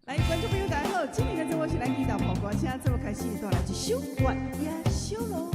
來，觀眾朋友大家好，今日的節目是咱祈禱播歌，請節目開始帶來一首《月夜小路》。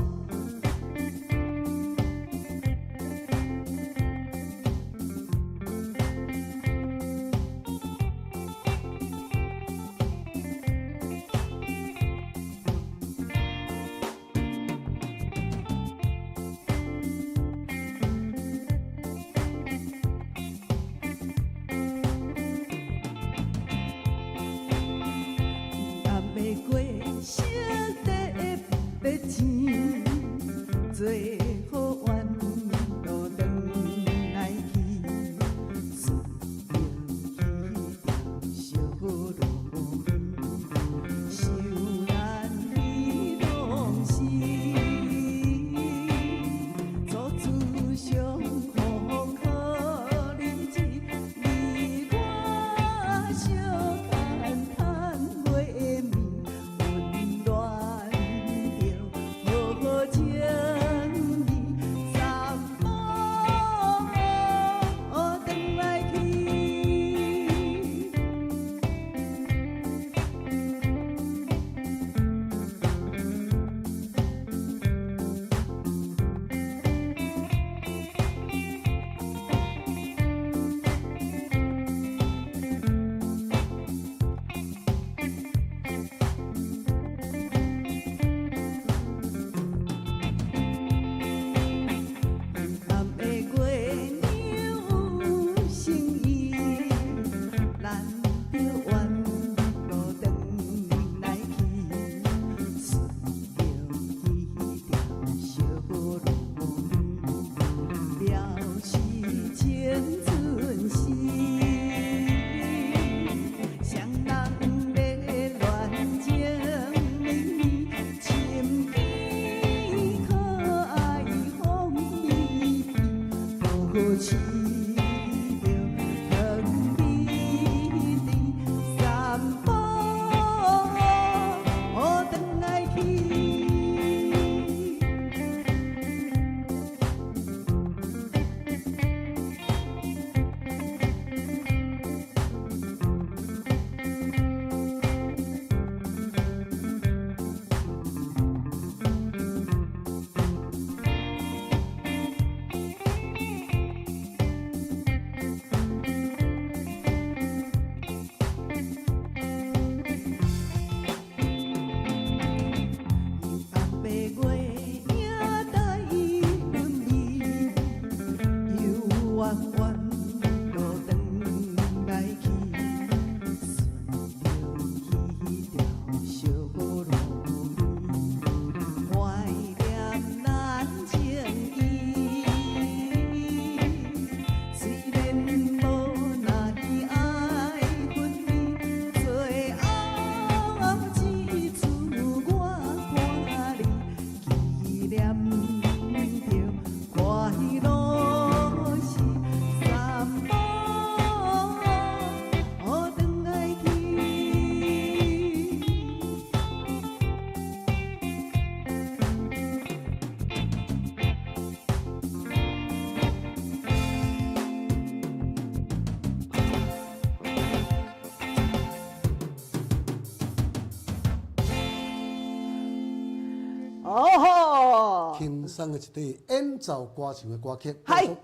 輕鬆的一塊演奏歌唱的歌曲，係叫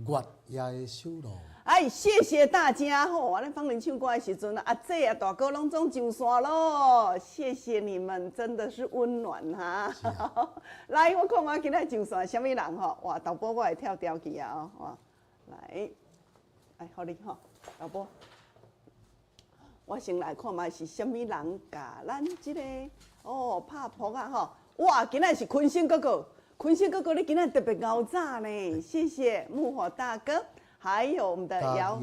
做《月夜的小路》。哎，謝謝大家吼！咱芳玲唱歌的時陣，阿姐啊、大哥攏總上線咯，謝謝你們，真的是溫暖哈。來，我看我今仔上線啥物人吼？哇，導播我會跳掉去啊！哇，來，哎，予你吼，導播，我先來看覓是啥物人共咱這個哦拍噗仔吼。哇，今仔是坤生哥哥，坤生哥哥，你今仔特別𠢕早呢，謝謝木火大哥。還有我們的姚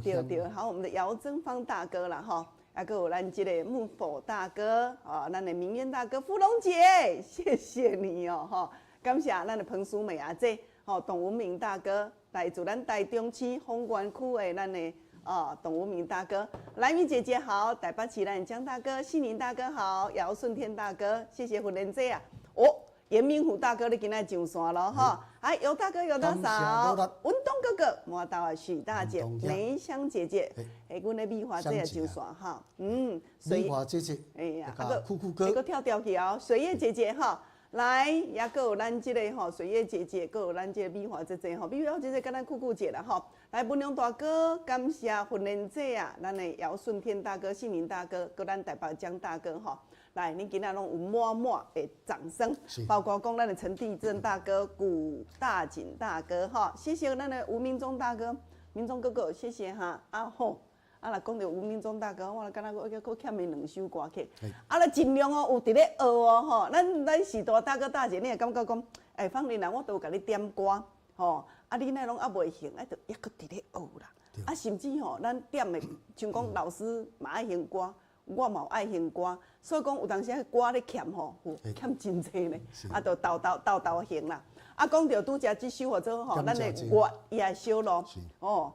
對對，好，我們的姚增芳大哥啦，吼，啊，閣有咱這个木佛大哥，啊，咱的明淵大哥，芙蓉姐，謝謝你哦，吼，感謝咱的彭淑美阿姐，吼，董文明大哥，來自咱台中市豐原區的咱的啊，董文明大哥，蘭玉姐姐好，台北市咱江大哥，信寧大哥好，姚順天大哥，謝謝芙蓮姐啊，哦，嚴明虎大哥，你今仔上線咯，吼，哎，尤大哥、尤大嫂，文東哥哥，磨刀啊，許大姐、梅香姐姐，哎，阮的美華姐也上線哈，嗯，美華姐姐，哎呀，啊個酷酷哥，閣跳掉去哦，水月姐姐哈，來，也閣有咱這个吼，水月姐姐，閣有咱這个美華姐姐吼，美華姐姐佮咱酷酷姐啦吼，來，文良大哥，感謝訓練姐啊，咱的姚順天大哥、信寧大哥，閣咱台北江大哥吼。來，恁今仔攏有滿滿的掌聲，包括講咱的陳地震大哥、古大景大哥，哈，謝謝咱的吳明忠大哥、明忠哥哥，謝謝哈。啊吼，啊若講著吳明忠大哥，我敢若閣閣欠伊兩首歌曲，啊，咱盡量哦，有佇咧學哦，吼，咱序大大哥大姐，你會感覺講，欸，芳玲啊，我都有共你點歌，吼，啊，你哪攏猶未興，啊，就猶閣佇咧學啦，啊，甚至吼，咱點的，像講老師嘛愛哼歌。我嘛有愛哼歌，所以講有當時歌咧欠吼，有欠真濟呢，啊，就沓沓沓沓哼啦。啊，講著拄才這首號做吼，咱的月夜小路，哦，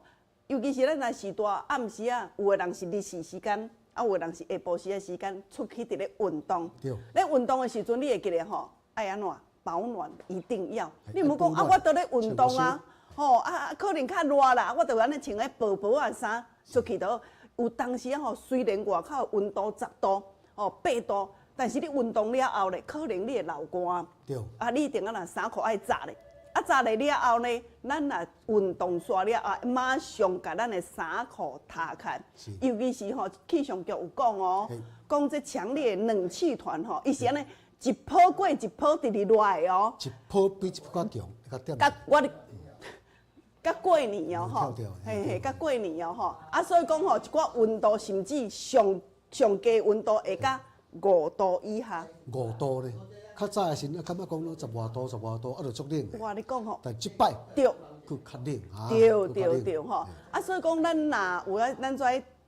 尤其是咱若序大暗時啊，有的人是日時時間，啊，有的人是下晡時的時間出去佇咧運動。咧運動的時陣，你會記得吼，愛按怎保暖一定要。你毋好講啊，我都咧運動啊，吼啊，可能較熱啦，我就按呢穿个薄薄仔衫出去就。有當時吼，雖然外口溫度10度，吼8度，但是你運動了後咧，可能你會流汗。啊，你一定愛若衫褲愛紮咧，啊紮咧了後呢，咱若運動煞了後，馬上共咱的衫褲脫開。尤其是吼，氣象局有講哦，講這強烈冷氣團吼，伊是按呢一波過一波直直來的哦。一波比一波較強，較點。佮我佮過年哦，吼，嘿嘿，佮過年哦，吼，啊，所以講吼，一寡溫度甚至上上低溫度會到5度以下。5度咧，較早的時陣，感覺講攏10外度、10外度，啊，就足冷。哇，你講吼，但這擺閣較冷啊。對對對，吼，啊，所以講咱若有啊，咱遮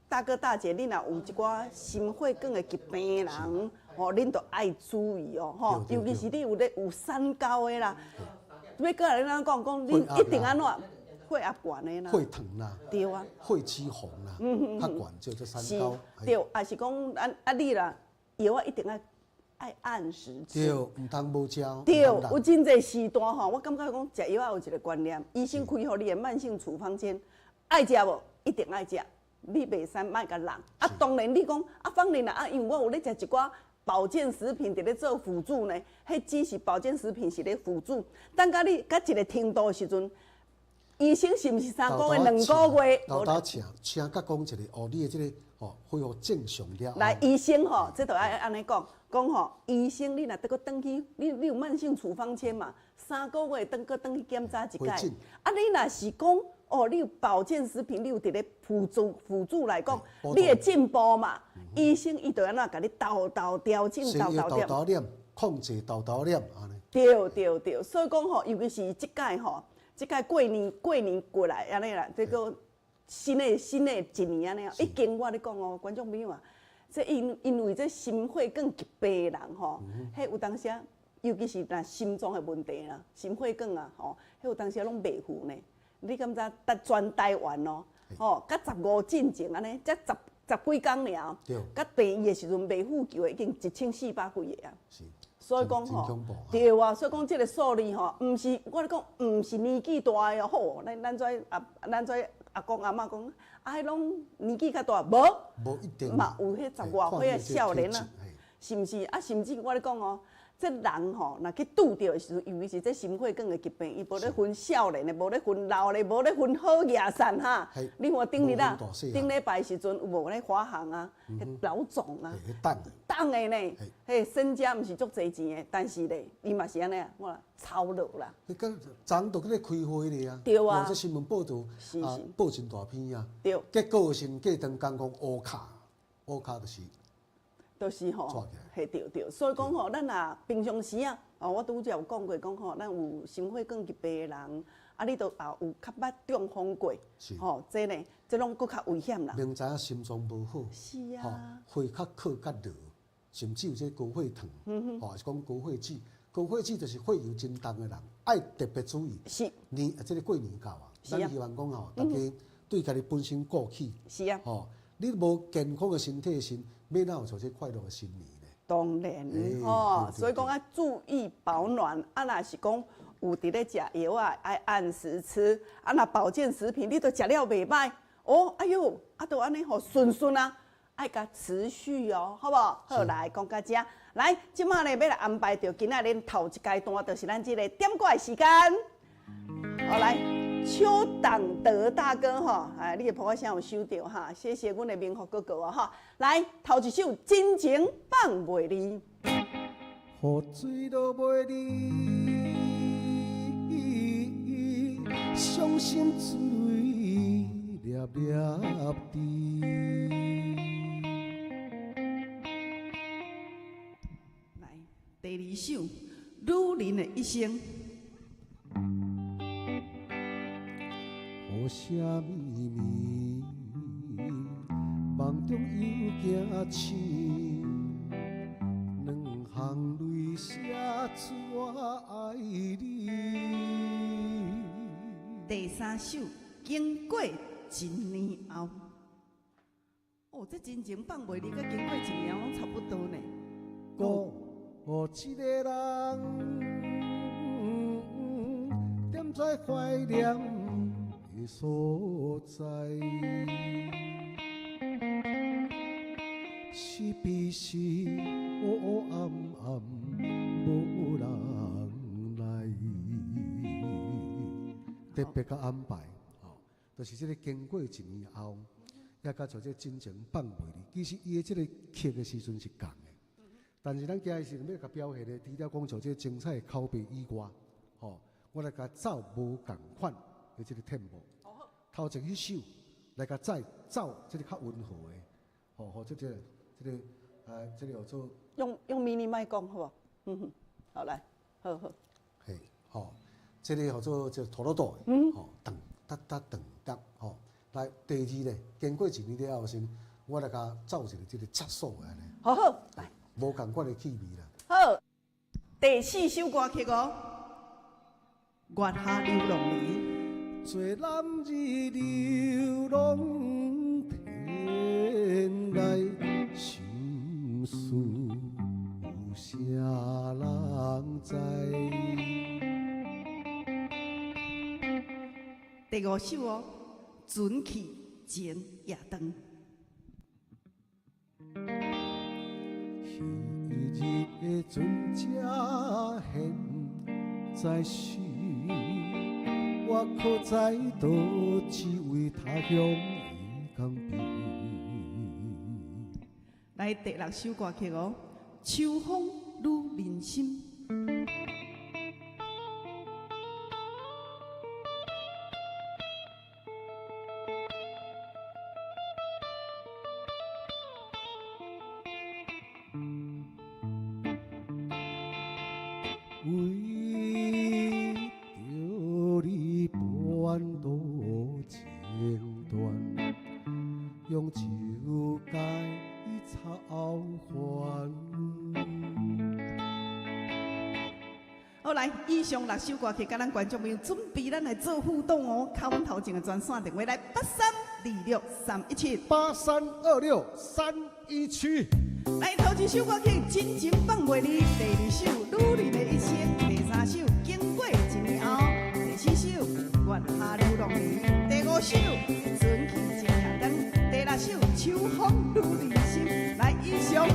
大哥大姐，你若有一寡心血管的疾病的人，吼，恁著愛注意哦，吼，尤其是你有咧有三高的啦，欲閣來咱講講，你一定按怎？血壓懸的啦，血糖啦，對啊，血脂肪啦，較懸叫做三高。對，也是講按啊你啦，藥仔一定愛愛按時吃。對，毋通無食。對，有真濟時段吼，我感覺講食藥仔有一個觀念，醫生開予你的慢性處方箋，愛食無？一定愛食，你袂使莫共人。啊，當然你講啊，芳玲啊，啊，因為我有咧食一寡保健食品佇咧做輔助呢，彼只是保健食品是咧輔助，等甲你到一個程度的時陣。醫生是毋是3個月、2個月？沓沓請請佮講一個哦，你的這個吼恢復正常了。來，醫生吼，這就愛按呢講，講吼，醫生你若閣轉去，你有慢性處方箋嘛？3個月轉閣轉去檢查一擺。啊，你若是講哦，你有保健食品，你有佇咧輔助輔助來講，你會進步嘛？醫生伊就按怎共你沓沓調整，沓沓調。控制沓沓念按呢。對對對，所以講吼，尤其是這擺吼。這擺過年過年過來按呢啦，這個新的一年按呢，已經我咧講哦，觀眾朋友啊，這因為這心血管疾病的人吼，彼有當時啊，尤其是若心臟的問題啦，心血管啊吼，彼有當時攏袂赴呢。你敢知佇全台灣哦，吼，佮15進前按呢，才十幾工爾，佮病院的時陣袂赴救的已經1400幾個啊。所以講吼，對啊，所以講這個數字吼，毋是我咧講，毋是年紀大的哦，吼，咱遮阿公阿嬤講，啊，彼攏年紀較大，無，無一定，嘛有彼十外歲的少年啊，是毋是？啊，甚至我咧講哦，這人吼，若去拄著的時陣，尤其是這心血管的疾病，伊無咧分少年的，無咧分老的，無咧分好額善哈。你看頂日啊，頂禮拜時陣有無咧華航啊，彼老總啊，等的呢，彼身家毋是足濟錢的，但是咧，伊嘛是按呢啊，我操勞啦。彼個昨都咧開會咧啊，對啊，這新聞報導啊，報真大篇啊，對，結果是隔頓講講烏卡，烏卡就是。就是吼，嘿對對，所以講吼，咱若平常時啊，哦，我拄才有講過，講吼，咱有心血管疾病的人，啊，你都也有較捌中風過，吼，這呢，這攏閣較危險啦。明知影心臟無好，吼，血較靠較弱，甚至有這高血糖，吼，還是講高血脂，高血脂就是血油真重的人，愛特別注意。年這個過年到啊，咱希望講吼，大家對家己本身顧起。吼，你無健康的身體時，欲哪有像這快樂的新年呢？當然吼，所以講愛注意保暖，啊，若是講有佇咧食藥啊，愛按時吃，啊，若保健食品你都食了袂䆀，哦，哎喲，啊，都按呢吼順順啊，愛共持續哦，好無？好，來講到遮，來，這馬咧欲來安排著今仔日頭一階段，就是咱這個點歌的時間。好，來，邱黨德大哥吼，哎，你的噗仔聲有收著哈，謝謝阮的明福哥哥哦哈。來，頭一首《真情放袂離》。雨水落袂離，傷心珠淚粒粒滴。來，第二首《女人的一生》。雨聲绵綿，夢中又驚醒，兩行淚寫出我愛你。第三首，經過一年後，哦，這真情放袂離，佮經過一年攏差不多呢。孤一個人，踮在懷念的所在，是彼是黑黑暗暗，無人來。特別佮安排，吼，就是這個經過一年後，也佮像這真情放袂離。其實伊的這個曲的時陣是仝的，但是咱今日時陣欲共表現的，除了講像這個精彩的口白以外，吼，我來共走無仝款的這個 tempo。頭前彼首來共再走這個較溫和的，吼吼，這個叫做用 mini 麥講好無？嗯哼，好來，好好。嘿，吼，這個叫做這陀螺朵，吼，噔哒哒噔哒，吼，來第二咧，經過一年了後時，我來共走一個這個質素的按呢。好好，來。無仝款的氣味啦。好，第四首歌曲哦，《月下流浪兒》。做男兒流浪天涯，心事有啥人知？第五首哦，《船去情也長》。彼日的船只现在是，我可知佗一位他鄉的江邊。來，第六首歌曲哦，《秋風女人心》。為著你半路情斷，用酒解愁煩。好，來，以上六首歌曲，佮咱觀眾朋友準備，咱來做互動哦。敲阮頭前的專線電話來8326317， 8326317。來，頭一首歌曲《真情放袂離》，第二首《女人的一生》，第三首《經過一年後》，第四首《月下流浪兒》，第五首《船去情也長》，第六首《秋風女人心》。來，以上。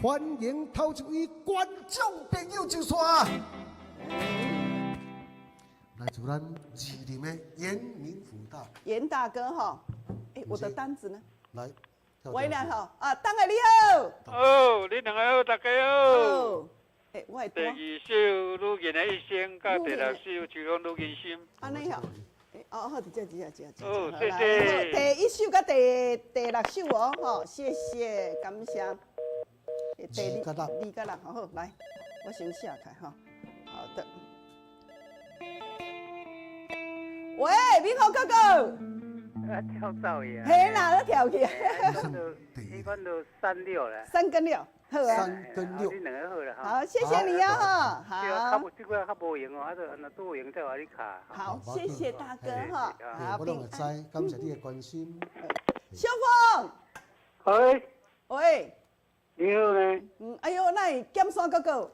歡迎頭一位觀眾朋友上線。來自咱士林的嚴明福大，嚴大哥哈，欸，我的單子呢？來，喂，你好，啊，當個你好。好，你兩個好，大家好。欸，我的第二首《女人的一生》，佮第六首《秋風女人心》。按呢吼，欸，哦，好，佇這，佇這，佇這。好，謝謝。第一首佮第六首哦，吼，謝謝，感謝。欸，第二佮六。二佮六，好好，來，我先寫開哈。好的。喂，美好哥哥。啊，跳走去啊！嘿啦，都跳去。彼款就三六啦。三跟六，好啊。三跟六。你兩个好啦。好，謝謝你哦，哈。好。較無這個較無閒哦，啊，就若拄有閒再予你敲。好，謝謝大哥哈。好，我攏會知，感謝你的關心。小鳳。喂。喂。你好呢。嗯，哎呦，哪會劍山哥哥？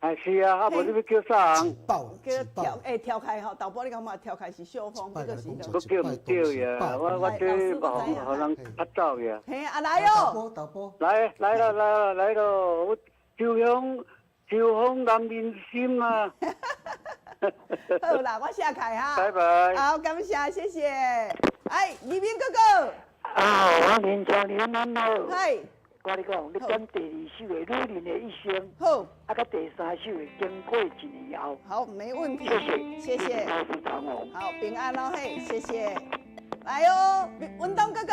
啊是啊，啊無你欲叫啥人？叫跳，欸跳開吼，豆寶你感覺跳開是小風，這個是。我叫毋對呀，我這無予人拍走呀。嘿，啊來哦。豆寶，來來了來了來咯，我秋風秋風難民心啊。好啦，我寫開哈。拜拜。好，感謝，謝謝。哎，李明哥哥。啊，我面前你安好。嗨。我跟你講，你點第二首的《女人的一生》，好，啊，佮第三首的《經過一年後》，好，沒問題，謝謝，謝謝，好，平安哦，嘿，謝謝，來哦，文東哥哥，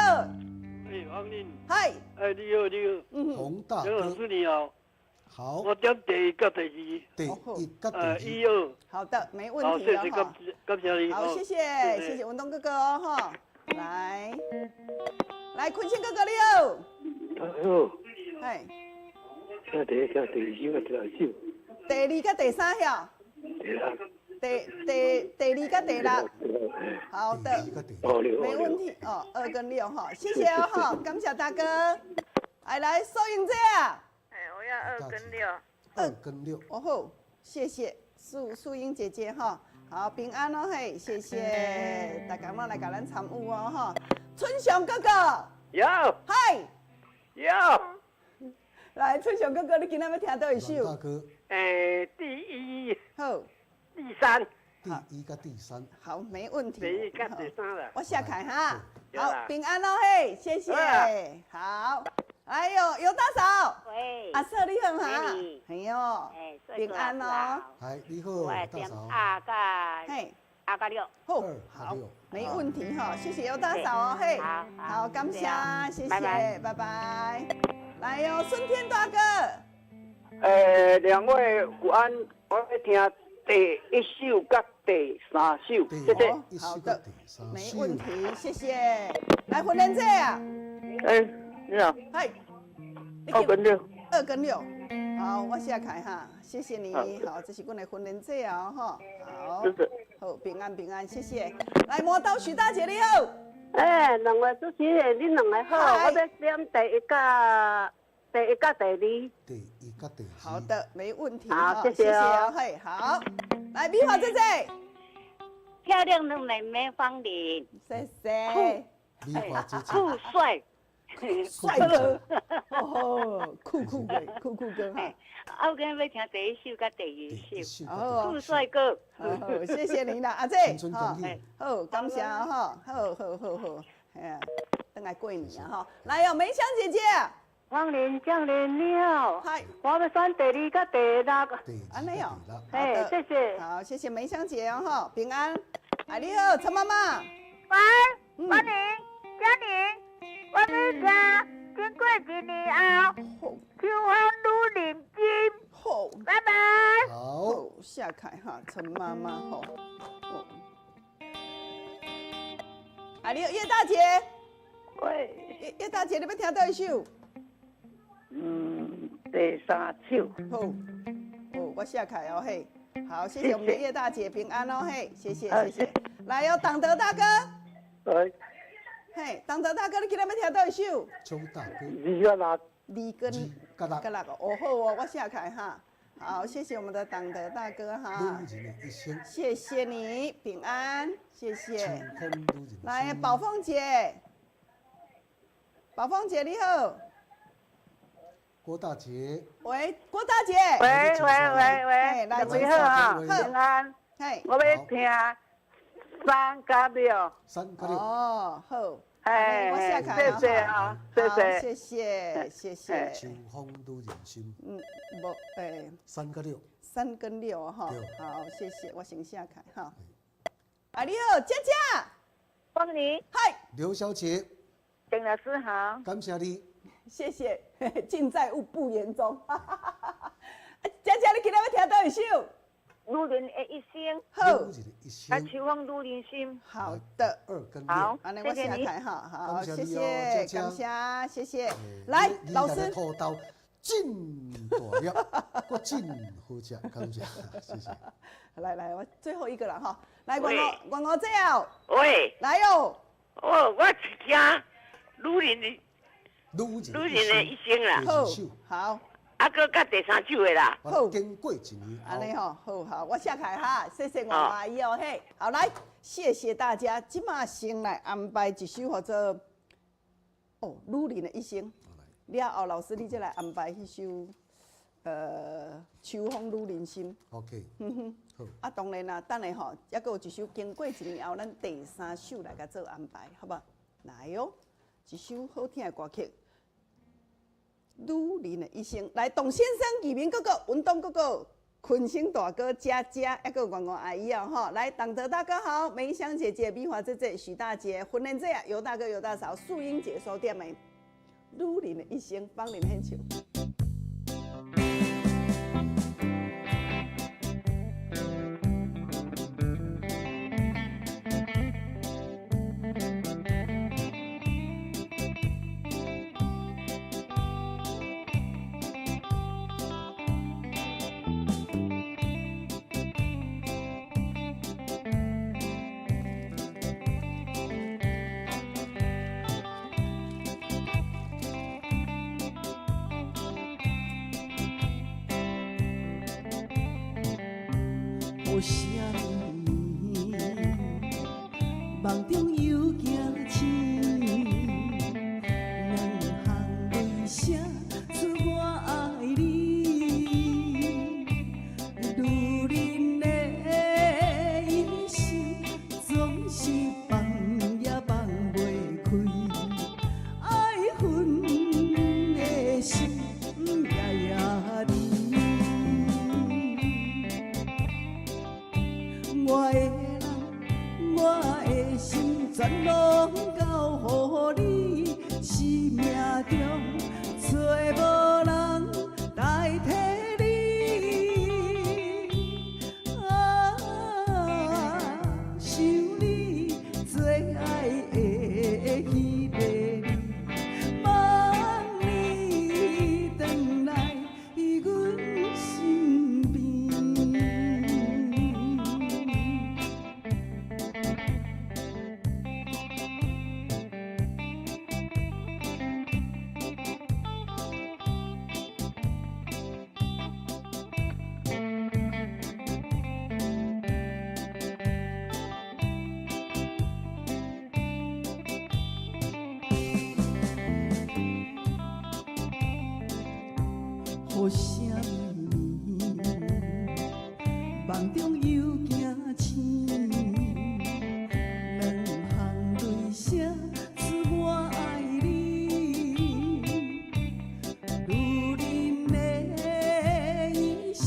哎，黃玲，嗨，哎，你好，你好，嗯，洪大哥，老師你好，好，我點第一佮第二，第一佮第二，一二，好的，沒問題，好，謝謝，感感謝你，好，謝謝，謝謝文東哥哥哦，哈，來，來，坤慶哥哥你好。好，嘿，聽第一、聽第二首，第二首。第二佮第三曉。對啦。第二佮第六。好的。沒問題哦，二跟六哈，謝謝哦哈，感謝大哥。來來，蘇英姐。哎，我要二跟六。二跟六。哦好，謝謝蘇蘇英姐姐哈，好平安哦嘿，謝謝大家攏來共咱參與哦哈。春雄哥哥。有。嗨。有，來春雄哥哥，你今仔欲聽佗一首？大哥。欸，第一。好。第三。第一佮第三。好，沒問題。第一佮第三啦。我寫開哈。好，平安哦嘿，謝謝。好。哎呦，尤大嫂。喂。阿嫂你好哈。哎呦。平安哦。哎，你好，大嫂。阿佮。嘿。阿佮六。好。好。沒問題哈，謝謝尤大嫂哦，嘿，好，感謝，謝謝，拜拜。來喲，孫天大哥。欸，兩位午安，我欲聽第一首佮第三首，謝謝。好的，沒問題，謝謝。來，婚蓮姐啊。欸，你好。嗨。二跟六。二跟六，好，我寫開哈，謝謝你。好，這是阮的婚蓮姐哦，哈，好。好，平安平安，謝謝。來，磨刀許大姐你好。欸，兩位主持人，你兩个好，我欲點第一佮第一佮第二。第一佮第二。好的，沒問題。好，謝謝哦。嘿，好。來，美華姐姐。漂亮的妹妹芳玲。謝謝。美華姐姐。酷帥。帥哥。哦，酷酷哥，酷酷哥哈。啊，我今日欲聽第一首佮第二首。酷帥哥。好，謝謝你啦，阿姐。好，好，感謝哈，好好好好，哎呀，轉來過年啊哈。來哦，梅香姐姐。芳玲教練你好。嗨。我欲選第二佮第六。按呢哦。嘿，謝謝。好，謝謝梅香姐哦哈，平安。哎，你好，陳媽媽。喂，芳玲，嘉玲，我欲聽經過一年後，秋風女人心。好，拜拜。好，下凱哈，陳媽媽好。啊，你好，葉大姐。喂。葉大姐，你欲聽佗一首？嗯，第三首。好，哦，我寫開哦嘿。好，謝謝我們的葉大姐，平安哦嘿，謝謝謝謝。來哦，黨德大哥。喂。嘿，黨德大哥，你今仔欲聽佗一首？周大哥。二佮六。二跟六哦，好哦，我寫開哈。好，謝謝我們的黨德大哥哈。謝謝你，平安，謝謝。來，寶鳳姐，寶鳳姐你好。郭大姐。喂，郭大姐。喂喂喂喂，來，你好啊，平安。嘿，我欲聽三佮六。三佮六。哦，好。哎，我寫開謝謝啊，謝謝，謝謝，謝謝。秋風女人心。嗯，無，欸。三佮六。三跟六哈，好，謝謝，我先寫開哈。啊，你好，佳佳。芳玲。嗨。劉小姐。鄭老師好。感謝你。謝謝，盡在不言中。佳佳，你今仔欲聽佗一首？女人的一生。好。啊，秋風女人心。好的。二跟六。好，按呢我寫開哈，好，謝謝，感謝，謝謝。來，老師。土豆真大粒，閣真好食，感謝，謝謝。來來，我最後一個啦哈，來，阮五阮五姐哦。喂。來哦。哦，我是聽女人的，女人的一生啦。好，好。啊，閣佮第三首的啦。好，經過一年。按呢吼，好好，我寫開哈，謝謝我阿姨哦嘿。好來，謝謝大家。這馬先來安排一首號做哦，女人的一生。了後，老師你再來安排彼首，秋風女人心。 OK。嗯哼。好。啊，當然啦，等下吼，猶閣有一首經過一年後，咱第三首來共做安排，好無？來喲，一首好聽的歌曲。女人的一生，來，董先生、義民哥哥、文東哥哥、坤生大哥、佳佳，猶閣有阮五阿姨哦，吼，來，董德大哥好，梅香姐姐、美華姐姐、許大姐、婚蓮姐啊，尤大哥、尤大嫂、素英姐所點的《女人的一生》，幫您獻唱。予啥物？夢中又驚醒，兩行淚寫出我愛你。女人的一生總是放也放袂開，愛恨的心夜夜連。我的人，我的心，全攏交予你，生命中揣無人代替你。啊，想你最愛的彼个你，望你轉來阮身邊。予啥物？夢中又驚醒，兩行淚寫出我愛你。女人的一生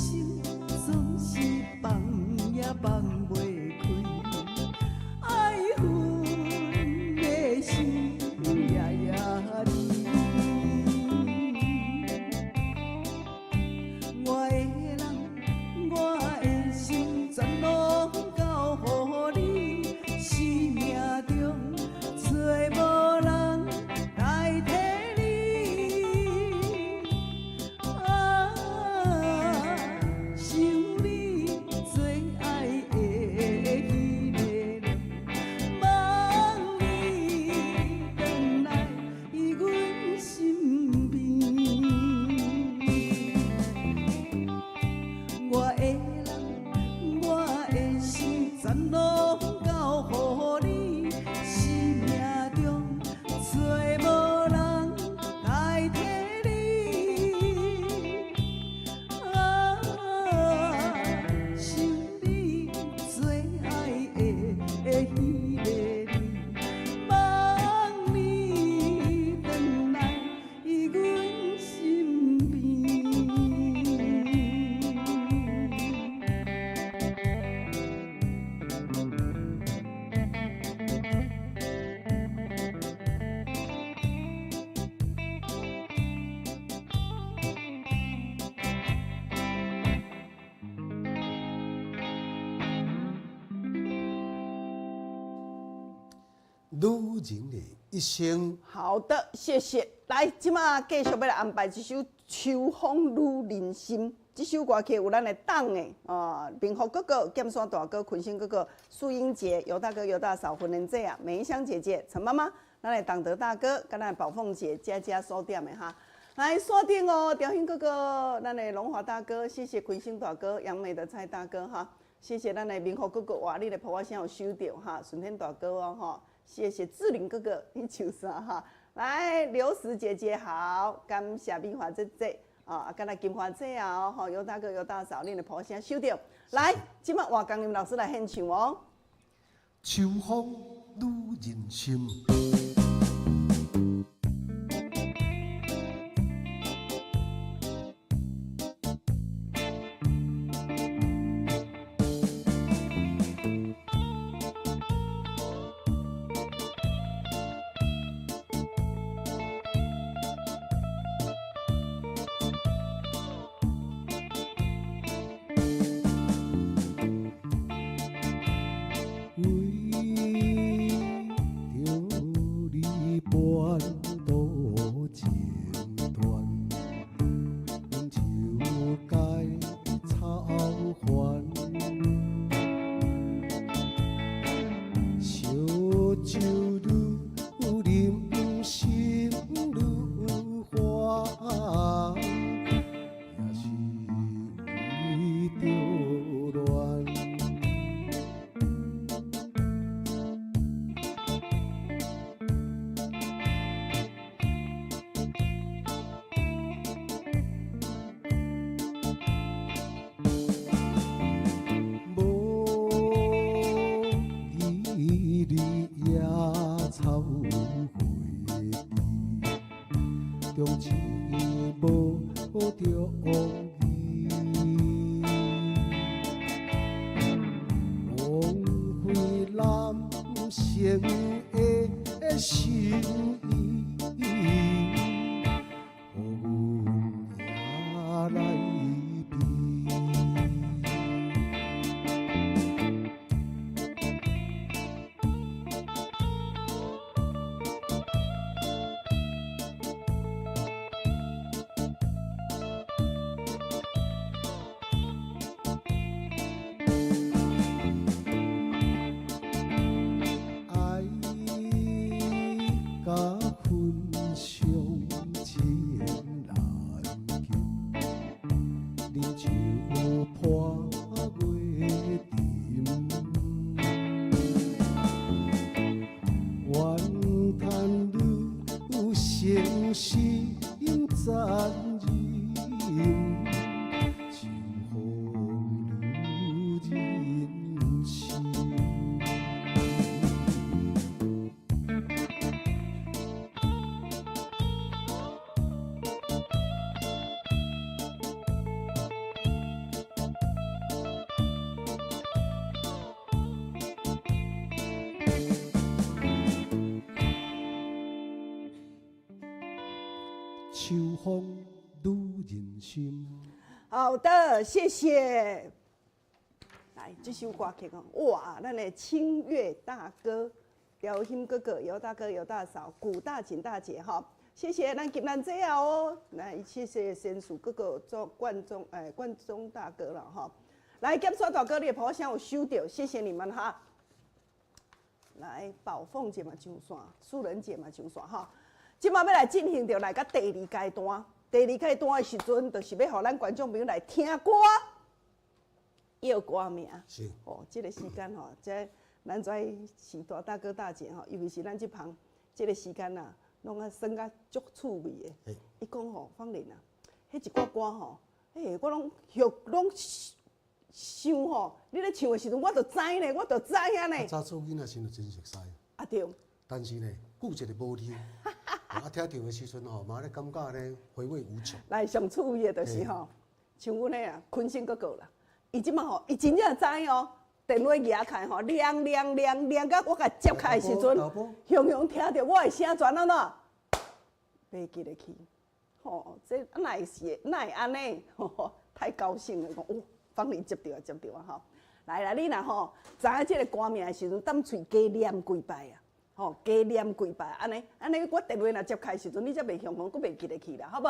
總是放也放袂開，愛恨的心夜夜連。我的人，我的心，全攏交予你，生命中揣無人代替你。啊，想你最愛的彼个人，望你轉來阮身邊。我的人，我的心，全攏交予你，生命中揣無人代替你。啊，想你最愛的彼个你，望你轉來阮身邊。女人的一生。好的，谢谢。来，这马继续欲来安排这首《秋风女人心》这首歌曲，有咱的党的啊，明福哥哥、剑山大哥、坤生哥哥、素英姐、尤大哥、尤大嫂、婚莲姐啊、梅香姐姐、陈妈妈，咱的党德大哥，佮咱的宝凤姐，加加锁点的哈。来锁定哦，调兴哥哥，咱的龙华大哥，谢谢坤生大哥、杨美的蔡大哥哈，谢谢咱的明福哥哥，哇，你的婆婆声有收到哈，顺天大哥哦哈，谢谢志玲哥哥，你唱啥哈？来，刘石姐姐好，感谢美华姐姐啊，敢若金华姐啊，吼，尤大哥、尤大嫂，恁的婆声收到。来，这马换江林老师来献唱哦。秋风女人心。秋风女人心。好的，谢谢。来，这首歌曲哦，哇，咱的清月大哥、姚兴哥哥、姚大哥、姚大嫂、古大锦大姐哈，谢谢咱金兰姐哦，来谢谢仙鼠哥哥做冠中哎冠中大哥了哈。来，剑山大哥，你的婆声有收到，谢谢你们哈。来，宝凤姐嘛上线，素人姐嘛上线哈。这马欲来进行著来到第二阶段，第二阶段的时阵，就是欲予咱观众朋友来听歌，臆歌名。是。哦，这个时间吼，这咱遮是大大哥大姐吼，尤其是咱这旁，这个时间啊，拢啊耍甲足趣味的。伊讲吼，芳玲啊，彼一寡歌吼，嘿，我拢学拢想吼，你咧唱的时阵，我就知呢，我就知影呢。早做囡仔时就真熟似。啊对。但是呢，久一个无听。啊，听著的时阵吼，嘛咧感觉咧回味无穷。来，上趣味的就是吼，像阮彼啊，坤生哥哥啦，伊这马吼，伊真正知哦，电话举开吼，亮亮亮亮到我共接开的时阵，雄雄听著我的声全按怎？袂记得去，吼，这哪会是？哪会按呢？太高兴了，讲哦，芳玲接著啊，接著啊，吼！来啦，你若吼知影这个歌名的时阵，踮喙加念几摆啊，吼，吼，加念幾擺，按呢，按呢，我電話若接開時陣，你才袂雄雄，閣袂記得去啦，好無？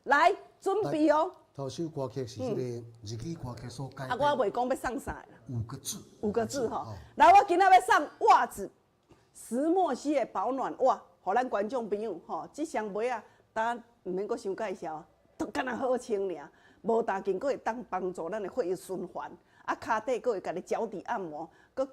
來，準備哦。頭首歌曲是這個日語歌曲所改。啊，我袂講欲送啥啦。五個字。五個字吼。來，我今仔欲送襪子，石墨烯的保暖襪，予咱觀眾朋友吼，這雙襪仔，當毋免閣傷介紹，都敢若好穿爾，無但經閣會當幫助咱的血液循環，啊，跤底閣會共你腳底按摩，閣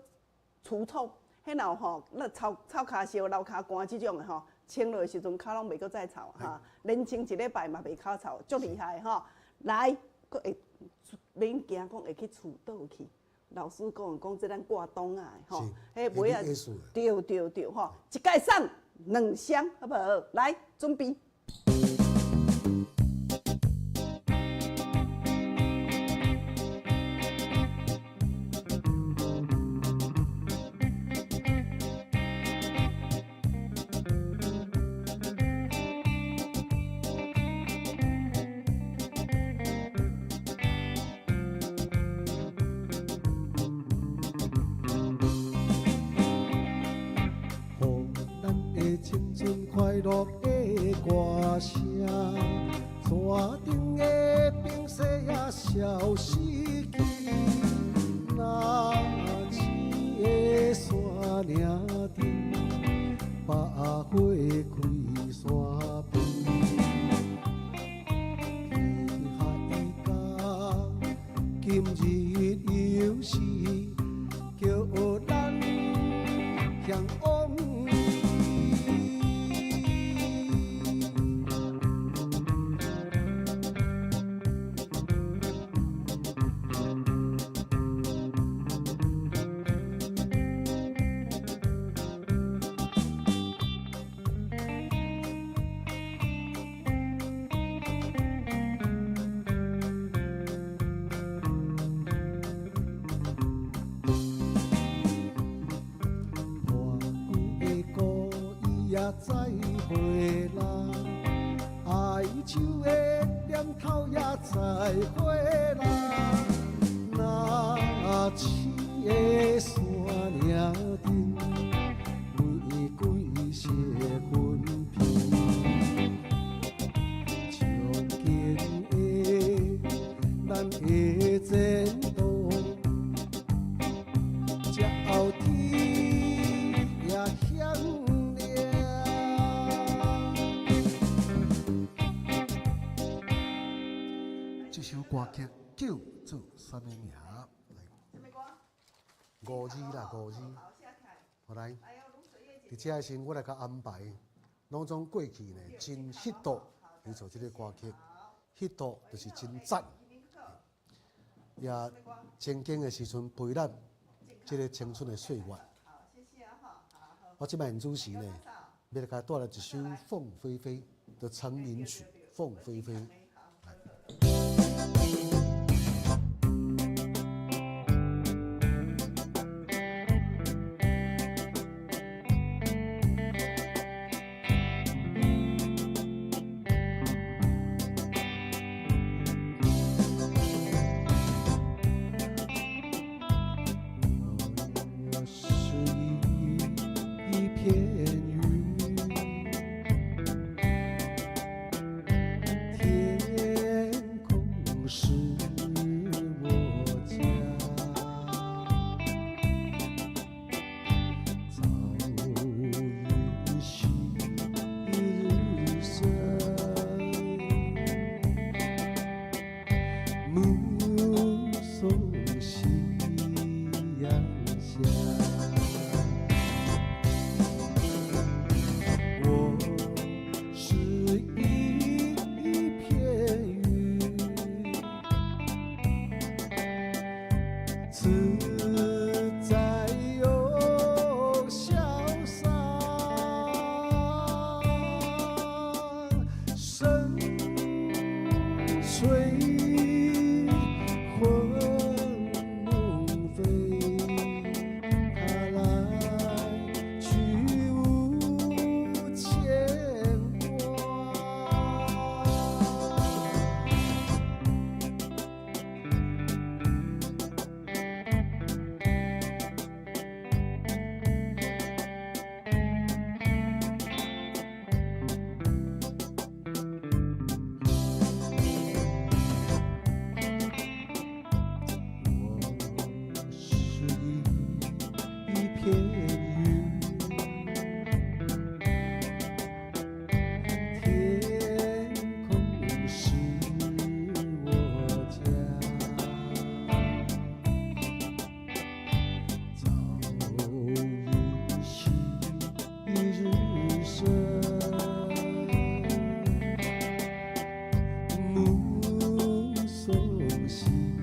除臭。彼若吼，那臭臭跤燒、流跤汗這種的吼，穿落的時陣，跤攏袂閣再臭哈，連穿一禮拜嘛袂較臭，足厲害吼！來，閣會免驚講會去厝倒去。老師講講，這咱掛檔仔的吼，彼襪仔，對對對吼，一擺送兩箱，好無好？來，準備。予咱的青春快樂的歌聲，山頂的冰雪也消失去，那星的山嶺頂，百花開山邊，天海角，今日又是叫咱向往。破舊的故意也再回來，哀愁的念頭也再回來。那痴的山嶺頂，玫瑰色紛披，憧憬的咱的前途，才天也響亮。這首歌曲叫做啥物名？來，五字啦，五字。好來，佇這個時陣，我來共安排，攏總過去呢，真 hit 來做這個歌曲，hit 就是真讚。也曾經的時陣陪咱這個青春的歲月。我這擺主持呢，欲來共帶來一首《鳳飛飛》的成名曲《鳳飛飛》。我是一片雲，天空是我家，早雲旭日升，目送夕陽下。片雲，天空是我家，早已昔日深，目送夕陽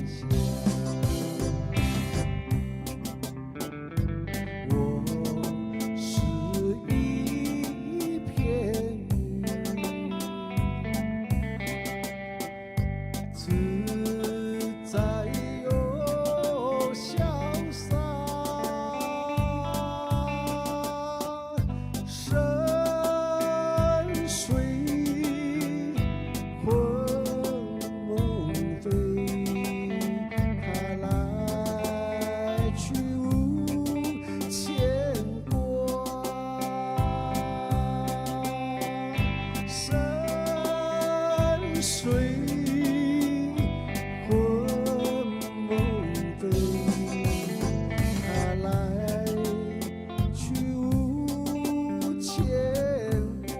下。我是一片雲，自在又瀟灑，山水魂夢飛，它來去無牽掛。山水魂夢飛，它來去無牽掛。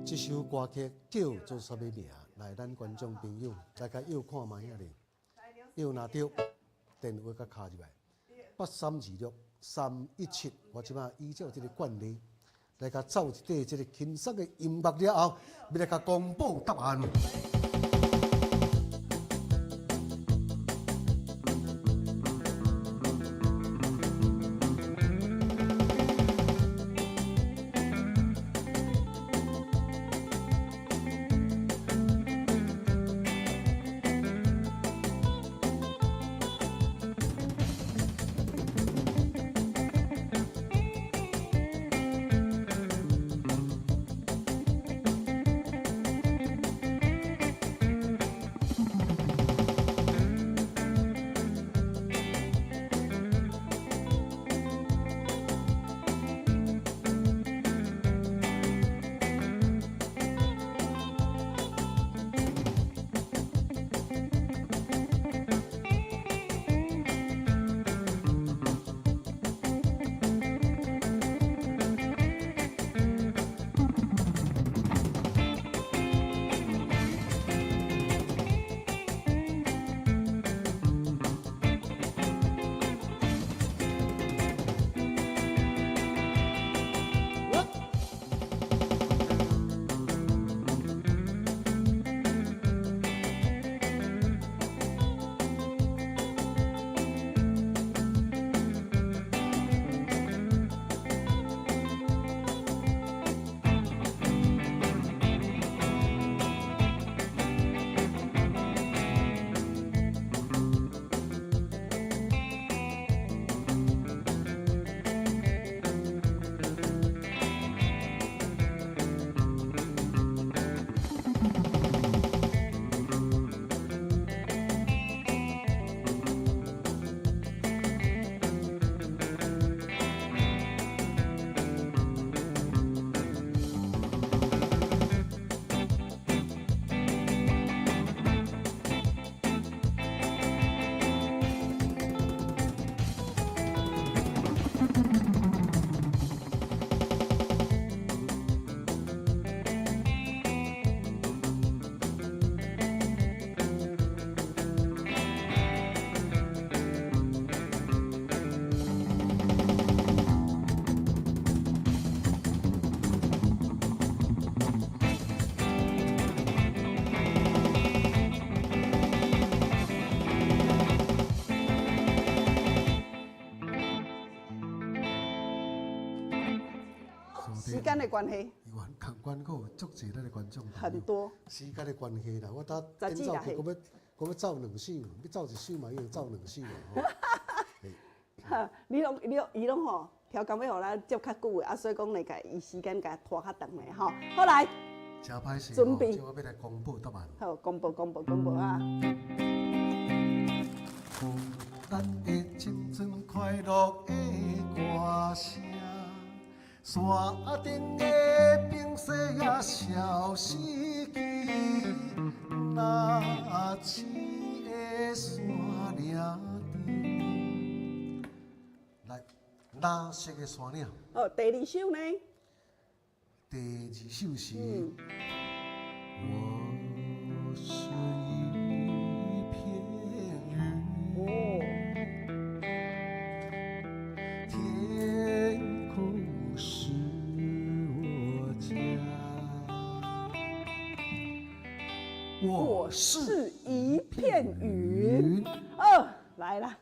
這首歌曲叫做啥物名？來，咱觀眾朋友來共臆看覓仔咧，臆若著，電話共敲入來，8326317。我這擺依照這個慣例，來共奏一塊這個輕鬆的音樂了後，欲來共公布答案。時間的關係，共款閣有足濟咱的觀眾很多。時間的關係啦，我搭演奏曲，閣欲閣欲奏兩首，欲奏一首嘛，已經奏兩首啊。哈，你攏你伊攏吼，調工欲予咱接較久的，啊，所以講來共伊時間共拖較長的吼。好來，真歹勢，準備，我欲來公布答案。好，公布公布公布啊！咱的青春快乐的歌声。山顶的冰雪也消失去，那痴的山岭顶。来，蓝色的山岭。哦，第二首呢？第二首是。我是一片云。哦。天空是我家。我是一片云。哦，来啦，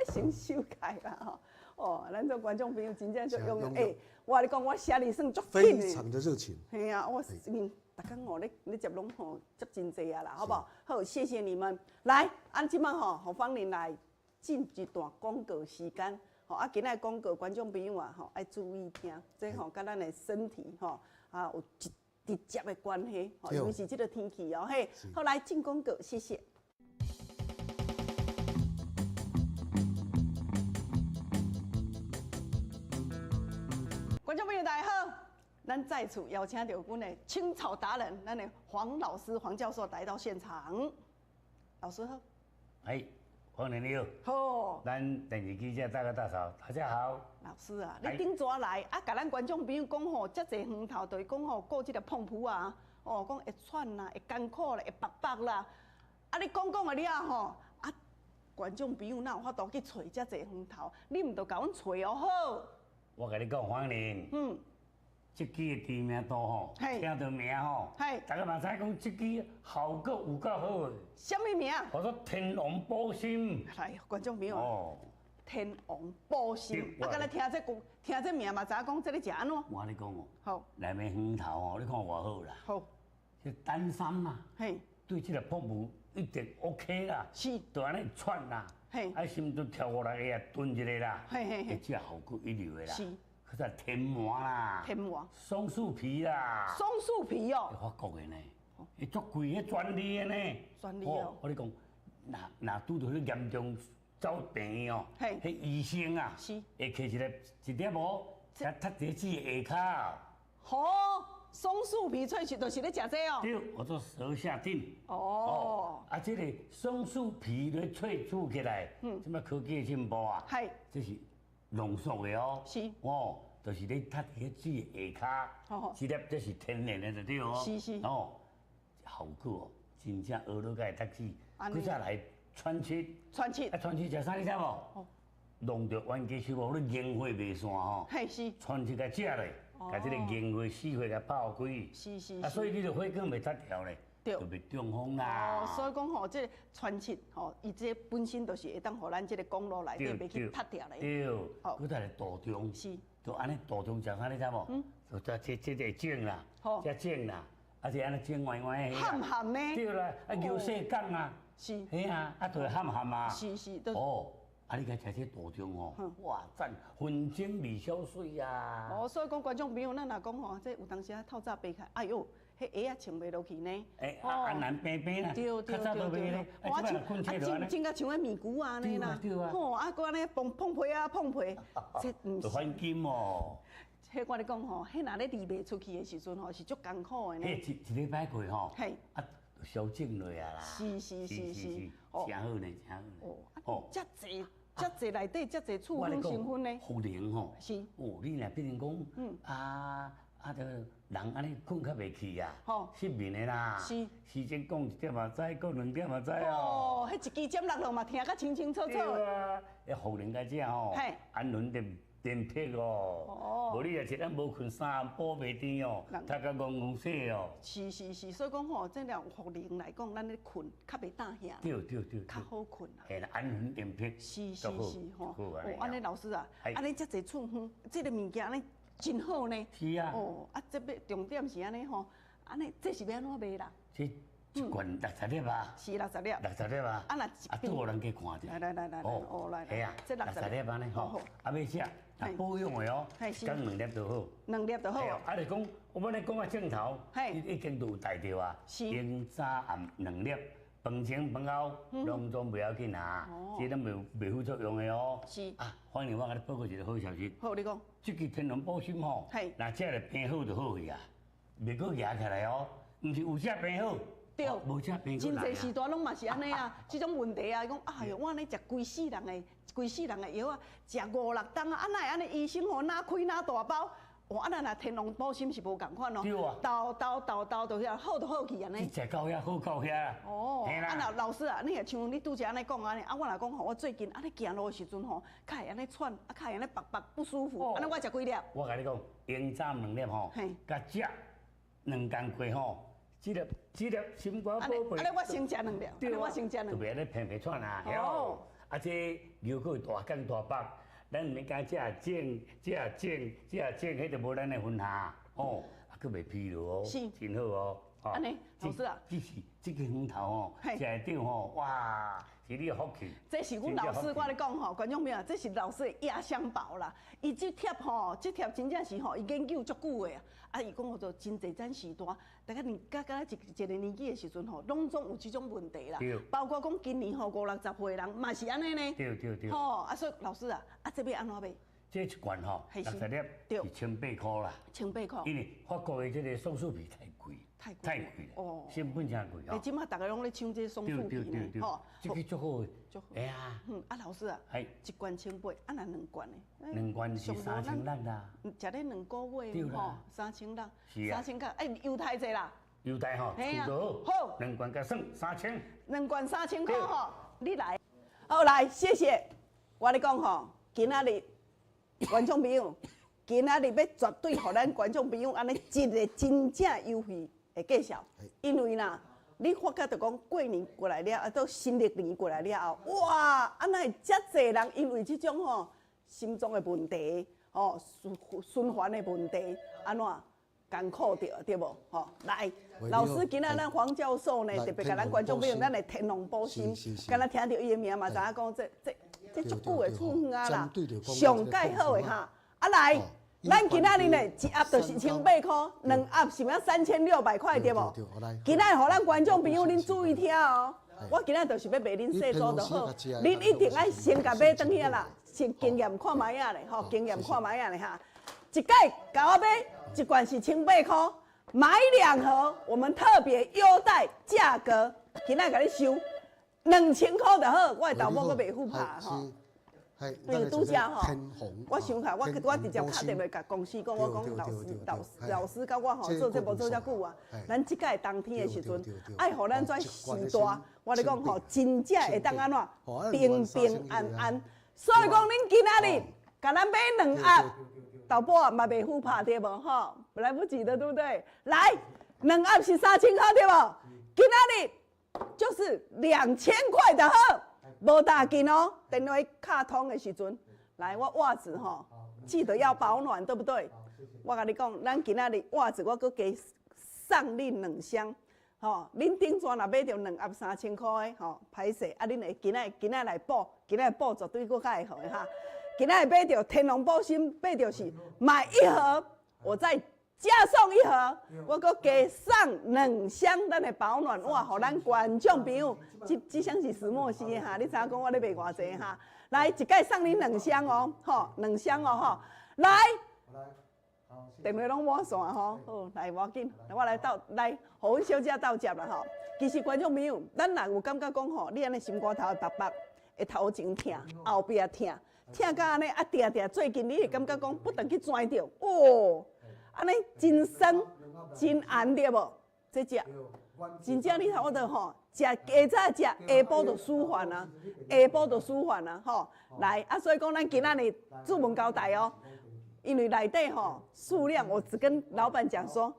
先修改啦吼。哦，咱做观众朋友真正足用欸，我跟你讲，我写字算足紧非常的热情。嘿啊，我面逐工哦，咧接拢吼接真济啊啦，好不好？好，谢谢你们。来，按这摆吼，予芳玲来进一段广告时间。吼啊，今仔广告观众朋友啊，吼爱注意听，这吼佮咱的身体吼啊有直直接的关系，吼，尤其是这个天气哦，嘿。好，来进广告，谢谢。观众朋友大家好，咱再次邀请到阮的青草达人，咱的黄老师、黄教授来到现场。老师好。哎，黄玲你好。好。咱电视机前大哥大嫂，大家好。老师啊，你顶逝来啊，共咱观众朋友讲吼，遮济园头，就是讲吼，顾这个膨肤啊，哦，讲会喘啦，会艰苦啦，会白白啦。啊，你讲讲的了吼，啊，观众朋友哪有法度去揣遮济园头？你毋著共阮揣哦好。我共你讲，黄玲，这支的知名度吼，听到名吼，大家嘛知讲这支效果有够好的。啥物名？叫做天王补心。来，观众朋友，哦，天王补心，啊，敢若听这句，听这名嘛，知影讲这咧食按怎？我共你讲哦，好，内面园头哦，你看偌好啦。好，这丹参啊，对这个膨肤一定 OK 啦。是，就按呢喘啦。啊，心都跳五六个啊，炖一个啦，这效果一流的啦。是，佮再天麻啦，天麻，松树皮啦，松树皮哦，法国的呢，伊足贵的专利的呢，专利哦。我跟你讲，若拄著彼严重走病哦，彼医生啊，会摕一个一粒无，才踢伫水下跤。好，松树皮萃取就是咧食这哦。对，我做舌下定。哦。啊，这个松树皮咧萃取起来，这摆科技的进步啊，这是浓缩的哦。是。哦，就是咧踢伫水下跤，这粒这是天然的就对哦。是是。哦，效果哦，真正学落个会得水，阁再来川七。川七。啊，川七食啥你知无？哦。弄著冤家手无，你营火袂散吼。嘿是。川七共食咧。共这个营火死火共拍开，是是。啊，所以你著火光袂脱掉咧，就袂中风啦。哦，所以讲吼，这个川七吼，伊这本身就是会当予咱这个公路内底袂去脱掉咧。对，阁再来杜仲，是，就按呢杜仲食啥你知无？就这这会种啦，这种啦，啊这按呢种歪歪的。含含呢？对啦，啊牛细犅啊，是，嘿啊，啊就会含含啊。是是，哦。啊！你共食这杜仲吼，哇赞，分钟二小水啊！哦，所以讲观众朋友，咱若讲吼，这有当时啊透早爬起来，哎哟，彼鞋仔穿袂落去呢。欸，啊难平平啦，对对对对，我像啊，穿甲像彼棉龟按呢啦，吼啊，阁按呢碰碰皮啊碰皮，这毋是。反金哦。彼我咧讲吼，彼若咧离袂出去的时阵吼，是足艰苦的呢。彼一礼拜过吼，啊，消肿落啊啦。是是是是，真好呢，真好呢。哦，遮济遮济内底遮济处方成分呢。茯苓吼，是。哦，你若变成讲，啊啊，这人按呢睏较袂去啊，失眠的啦。是。时间讲一点嘛知，讲两点嘛知哦。哦，彼一支针落落嘛，听甲清清楚楚。对啊，彼茯苓该食吼，安魂定定魄哦。无你若一暗无睏，三暗补袂甜哦，头壳戆戆说哦。是是是，所以讲吼，这了茯苓来讲，咱咧睏较袂胆吓。对对对。较好睏啦。嘿啦，安魂定魄。是是是吼。哦，按呢老师啊，按呢遮济处方，这个物件按呢真好呢。是啊。哦，啊，这欲重点是按呢吼，按呢这是欲按怎卖啦？这一罐60粒啊。是60粒。60粒啊。啊，若啊，拄予人加看者。来来来来，哦来。嘿啊，这60粒按呢吼，啊欲食。啊，保养的哦，讲两粒就好。两粒就好。啊，就讲，我本来讲啊，镜头，已经都有带著啊。是。用早暗两粒，飯前飯後攏總袂要緊啊，這攏袂副作用的哦。是。啊，反正我共你報告一個好消息。好，你講。這支天龍保心吼，若食著病好就好去啊，袂閣夯起來哦。毋是有食病好，對，無食病真濟時段攏嘛是按呢啊，這種問題啊，伊講哎喲，我按呢食規世人的，規世人的藥啊，食五六冬啊，啊哪會按呢醫生吼哪開哪大包。哇！啊，咱若天龍保心是無仝款哦，兜兜兜兜就遐好就好去按呢。你食到遐好到遐。哦，啊老老師啊，你若像你拄才按呢講按呢，啊我若講吼，我最近按呢行路的時陣吼，較會按呢喘，啊較會按呢縛縛不舒服，按呢我食幾粒？我共你講，鷹爪兩粒吼，佮食兩工過吼，這粒這粒心肝寶貝。按呢我先食兩粒，按呢我先食兩粒。就袂按呢平平喘啊，哦。啊，這尿閣會大降大縛。咱毋免驚食腫、食腫、食腫，彼就無咱的份哈，哦，啊，閣袂疲勞哦，是，真好哦，按呢，老師啊，這是這个芋頭哦，食會著吼，哇，是你的福氣。這是阮老師，我咧講吼，觀眾朋友，這是老師的壓箱寶啦。伊這帖吼，這帖真正是吼，伊研究足久的啊。啊，伊講號做真濟盞時段，大概年甲甲一一個年紀的時陣吼，攏總有這種問題啦。包括講今年吼五六十歲人嘛是按呢呢。對對對。吼，啊，所以老師啊，啊，這欲按怎買？這一罐吼，60粒是1800塊啦。千八塊。因為法國的這個松樹皮太貴。太貴。太貴啦。哦。成本誠貴哦。欸，這馬逐家攏咧搶這松樹皮呢，吼。這個足好。足好。會啊。嗯，啊，老師啊。一罐千八，啊，若兩罐呢？兩罐是3600啦。食咧兩個月吼，三千六。是啊。三千九，欸，優待濟啦。優待吼，好。兩罐共算三千。兩罐3000塊吼，你來。好來，謝謝。我咧講吼，今仔日觀眾朋友，今仔日欲絕對予咱觀眾朋友按呢一个真正優惠的介紹，因為啦，你發覺著講過年過來了，啊，到新曆年過來了後，哇，啊哪會遮濟人因為這種吼心臟的問題，吼循環的問題，按怎艱苦著對無？吼，來，老師今仔咱黃教授呢，特別共咱觀眾朋友，咱的天龍保心，敢若聽著伊的名嘛，知影講這這這足久的處方啊啦，上蓋好的哈，啊來。咱今仔日呢，一盒就是1800塊，兩盒是欲3600塊對無？今仔日予咱觀眾朋友，恁注意聽哦。我今仔日就是欲賣恁細組就好，恁一定愛先共買轉去啦，先經驗看覓仔咧，吼，經驗看覓仔咧哈。一擺共我買一罐是千八塊，買兩盒我們特別優待價格，今仔日共你收2000塊就好，我的豆某閣袂赴拍吼。因為拄才吼，我想起來，我我直接敲電話共公司講，我講老師老師老師佮我吼做節目做遮久啊，咱這擺冬天的時陣，愛予咱遮時代，我咧講吼，真正會當按怎平平安安。所以講，恁今仔日共咱買兩盒豆腐啊，嘛袂赴拍對無吼？來不及的，對不對？來，兩盒是3000塊對無？今仔日就是2000塊就好。無打緊哦，電話敲通的時陣，來我襪子吼，記得要保暖，對不對？我共你講，咱今仔日襪子我閣加送恁兩雙，吼，恁頂陣若買著兩盒三千塊的，吼，歹勢啊！恁會今仔今仔來補，今仔補絕對閣較會好的哈。今仔日買著天龍保心，買著是買一盒，我再加送一盒，我閣加送兩箱咱的保暖襪，予咱觀眾朋友。這這箱是石墨烯的哈，你知影講我咧賣偌濟哈？來，一擺送恁兩箱哦，吼，兩箱哦，吼，來，電話攏滿線吼，好，來無要緊，我來鬥來，予阮小姐鬥接啦吼。其實觀眾朋友，咱若有感覺講吼，你按呢心肝頭會縛縛，會頭前疼，後壁疼，疼甲按呢啊定定，最近你會感覺講不斷去跩著，哦，按呢真酸真紅對無？這隻真正你頭我吼。食加早食，下晡就舒緩啊，下晡就舒緩啊，吼！來啊，所以講咱今仔日注文交代哦，因為內底吼數量，我只跟老闆講說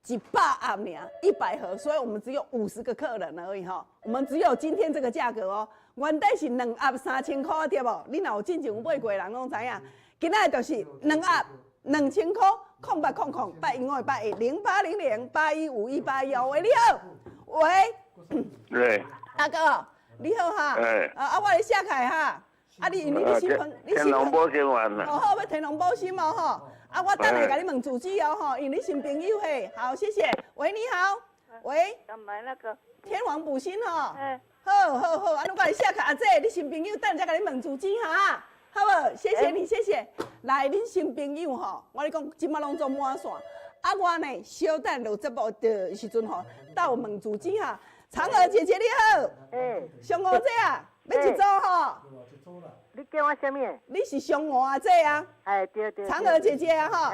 100盒爾，100盒，所以我們只有50個客人而已吼，我們只有今天這個價格哦。原底是兩盒三千塊對無？你若有進前有買過的人攏知影，今仔日就是兩盒2000塊，0800 0800 815181哦。喂，你好，喂。對，大哥，你好哈，啊啊，我是謝凱哈，啊你因為你新朋，你天龍保心丸啦，哦好，欲天龍保心哦吼，啊我等下共你問住址哦吼，因為你新朋友嘿，好謝謝，喂你好，喂，想買那個天王补心吼。嗯。好好好，啊，你我来写卡，阿姐，你新朋友等下才共你问住址哈，好无？谢谢你，谢谢。来，恁新朋友吼，我咧讲，这马拢总满线。啊，我呢，小等落节目的时阵吼，到问住址哈。嫦娥姐姐你好，欸，嫦娥姐啊，欲一组吼。你叫我啥物？你是嫦娥阿姐啊？哎，对对。嫦娥姐姐啊，吼。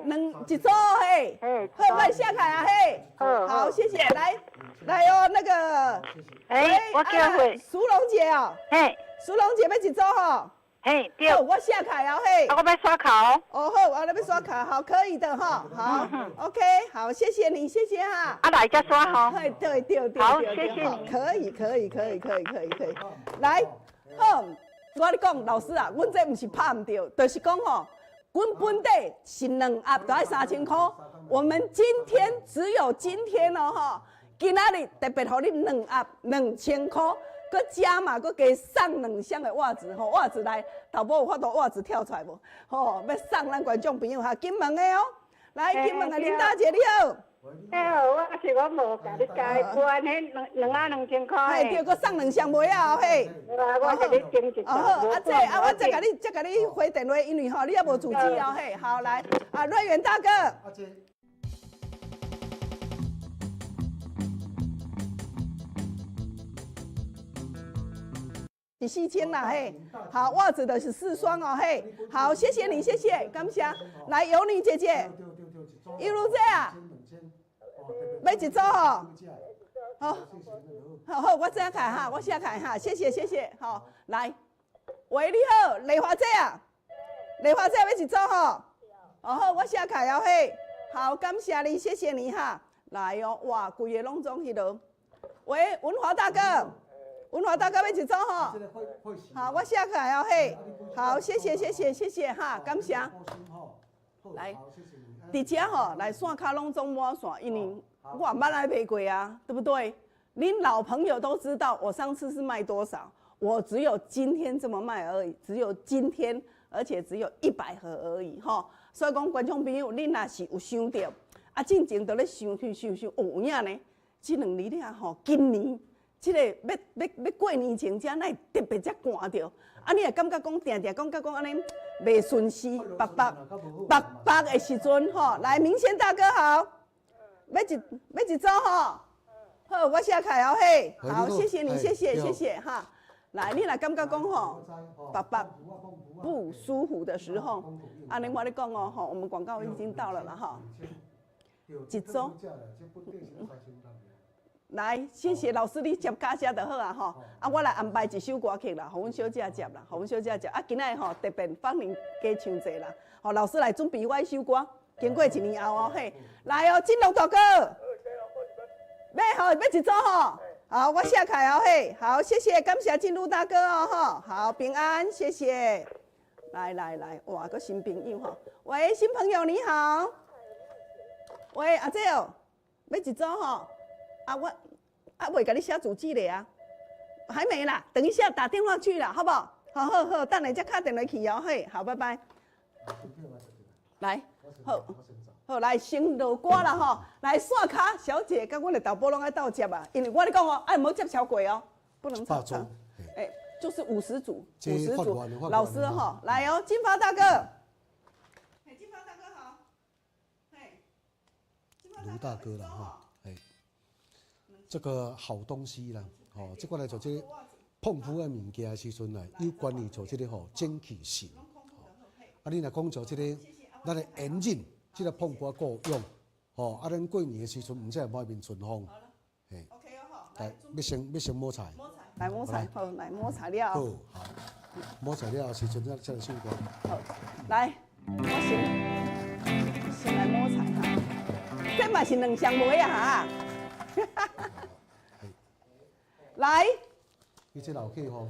两一组嘿。好，我写开啊嘿。好，好，谢谢。来，来哦，那个。哎，我叫慧。淑荣姐哦。嘿。淑荣姐欲一组吼。嘿，对。我写开哦嘿。啊，我欲刷卡哦。哦好，我欲刷卡，好，可以的哈。好，OK，好，谢谢你，谢谢哈。啊，来才刷吼。嘿，对对对。好，谢谢你。可以，可以，可以，可以，可以，可以。来，好。我咧讲，老师啊，阮这毋是拍毋著，就是讲吼，阮本底是两盒就爱3000箍，我们今天只有今天哦吼，今仔日特别予你两盒2000箍，阁加码，阁加送两双的袜子吼，袜子来，导播有法度袜子跳出来无？吼，欲送咱观众朋友哈，金门的哦，来金门的林大姐你好。哎好，我是我无共你加关，彼两两盒2000箍。嘿，对，阁送两双袜仔哦，嘿。我给你订一哦好，啊这啊我再共你再共你回电话，因为吼你犹无住址哦，嘿，好来，啊瑞元大哥。是4000啦，嘿，好，袜子的是4双哦，嘿，好，谢谢你，谢谢，感谢。来，尤妮姐姐，尤如姐啊。欲一组吼，好，好好，我写开哈，我写开哈，谢谢谢谢，好，来，喂，你好，丽华姐啊，丽华姐欲一组吼，哦好，我写开哦嘿，好，感谢你，谢谢你哈，来哦，哇，规个拢总彼落，喂，文华大哥，文华大哥欲一组吼，好，我写开哦嘿，好，谢谢谢谢谢谢哈，感谢，来。伫遮吼，来线跤拢总满线，因为我也捌来卖过啊，对不对？恁老朋友都知道，我上次是卖多少，我只有今天这么卖而已，只有今天，而且只有100盒而已吼。所以讲，观众朋友，恁若是有想著，啊，进前就咧想想想想，哦，有影呢？这两年了吼，今年这个欲过年前，遮哪会特别遮寒著？啊，你会感觉讲定定讲甲讲按呢袂顺时，白白白白的时阵吼，来，明贤大哥好，欲一组吼，好，我写开哦嘿，好，谢谢你，谢谢谢谢哈。来，你若感觉讲吼，白白不舒服的时候，啊，另外咧讲哦吼，我们广告已经到了啦哈，一组。来，谢谢老师，你接家遮就好啊吼。啊，我来安排一首歌曲啦，予阮小姐接啦，予阮小姐接。啊，今仔吼特别芳龄加唱者啦，吼老师来准备我一首歌，经过一年后哦嘿，来哦，金龙大哥，欲吼欲一组吼，好，我写开哦嘿，好，谢谢，感谢进入大哥哦吼，好，平安，谢谢。来来来，哇，阁新朋友吼，喂，新朋友你好，喂，阿姐哦，欲一组吼。啊，我啊未共你写住址咧啊，还没啦，等一下打电话去啦，好不好？好好好，等下再敲电话去哦，嘿，好，拜拜。来，好，好，来先落歌啦吼，来线跤小姐佮阮的导播拢爱斗接啊，因为我咧讲哦，哎，毋好接超过哦，不能超过。哎，就是50组，50组，老师吼，来哦，金发大哥。嘿，金发大哥好。嘿，卢大哥啦吼。这个好东西啦，吼，这个来做这个碰肤的物件的时阵呢，有关于做这个吼精气神，啊，你若讲做这个咱的炎热，这个膨风够用，吼，啊，咱过年的时阵毋才会满面春风，嘿，来，欲先摸菜，来摸菜，好，来摸菜了，好，好，摸菜了时阵，才来唱歌。好，来，我先来摸菜哈，这嘛是两双袜啊哈。来，你这老客吼，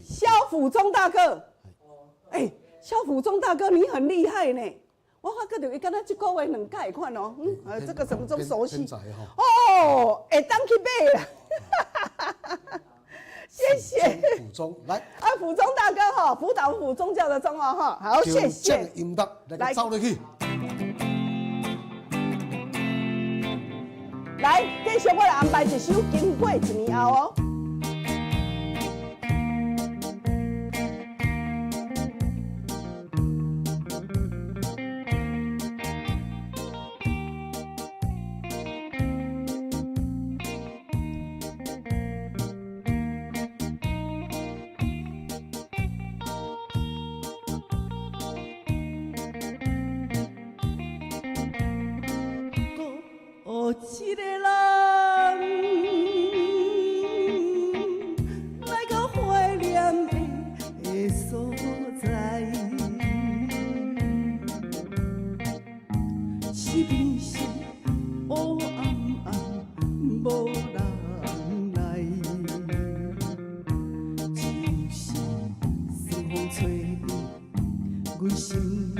萧府中大哥，哎，萧府中大哥，你很厉害呢。我发觉著伊敢若这个月两届款哦，嗯，这个怎么这么熟悉？哦，会当去买啦。谢谢。府中来，啊，府中大哥吼，辅导府宗教的宗哦哈，好，谢谢。音乐来，走入去。来。來，繼續我來安排一首《經過一年後》哦。孤一个人來到懷念的所在，是不是烏暗暗無人來？就是酸風吹入阮心內，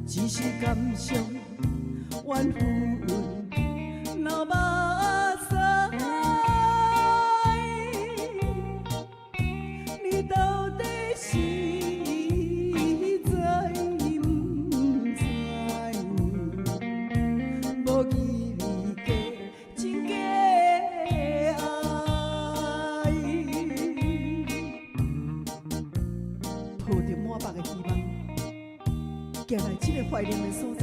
只是感傷怨恨流目屎。你到底是知毋知？無記你假真假愛，抱著滿腹的希望，行來這个懷念的所在。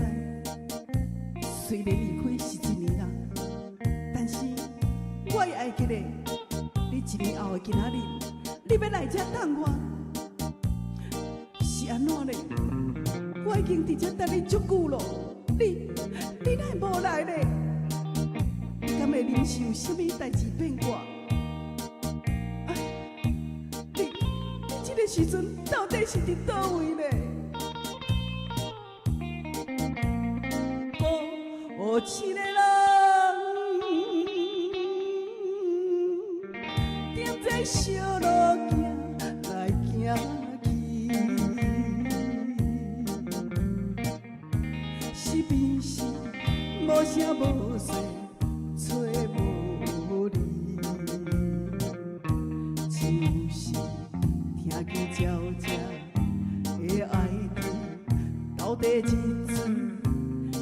雖然離開是一年啦，但是我會會記得你一年後的今仔日，你欲來遮等我，是按怎咧？我已經佇遮等你足久咯，你你哪會無來咧？你敢會臨時有啥物代誌變卦？哎，你你這个時陣到底是佇佗位咧？孤一个人，踮這小路行來行去，是不是無聲無息找無你？就是聽見鳥只的哀啼，到底這陣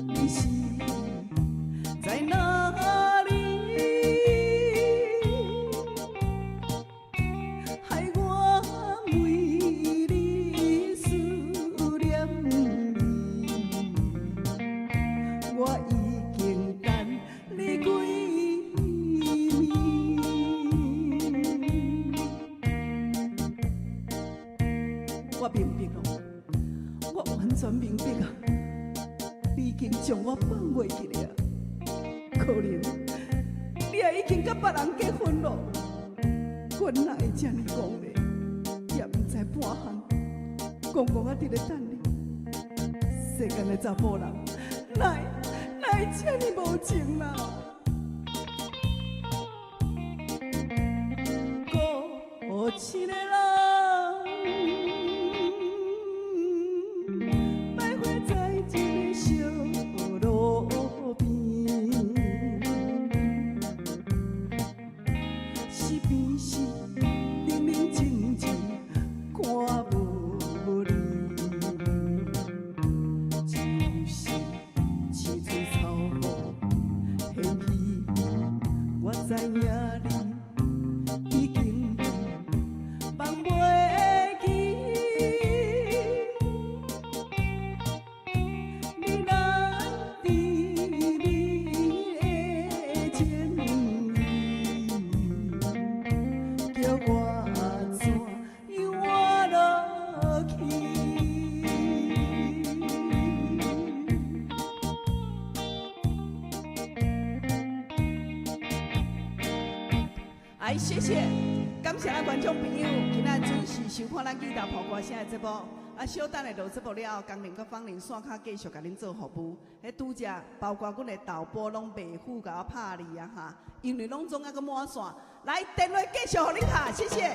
你是在哪裡？害我為你思念你，我已經等你幾暝。我明白咯，我完全明白啊！你已經將我放袂記了。可能你也已經佮別人結婚咯，阮哪會這呢戇咧？也毋知半項，戇戇仔佇咧等你。世間的查埔人，哪會哪會這呢無情啦？孤一个人，徘徊在這个小路邊，是不是冷冷靜靜看無你？就是青翠草木掀起，我知影你已經放袂記。你難甜蜜的情意，叫我怎樣活落去？哎，謝謝，感謝咱觀眾朋友今仔準時收看咱吉他破歌聲的節目。啊，小等下落節目了後，江玲佮芳玲線跤繼續共恁做服務。彼拄才包括阮的導播攏袂赴共我拍字啊哈，因為攏總猶閣滿線。來，電話繼續予恁敲，謝謝。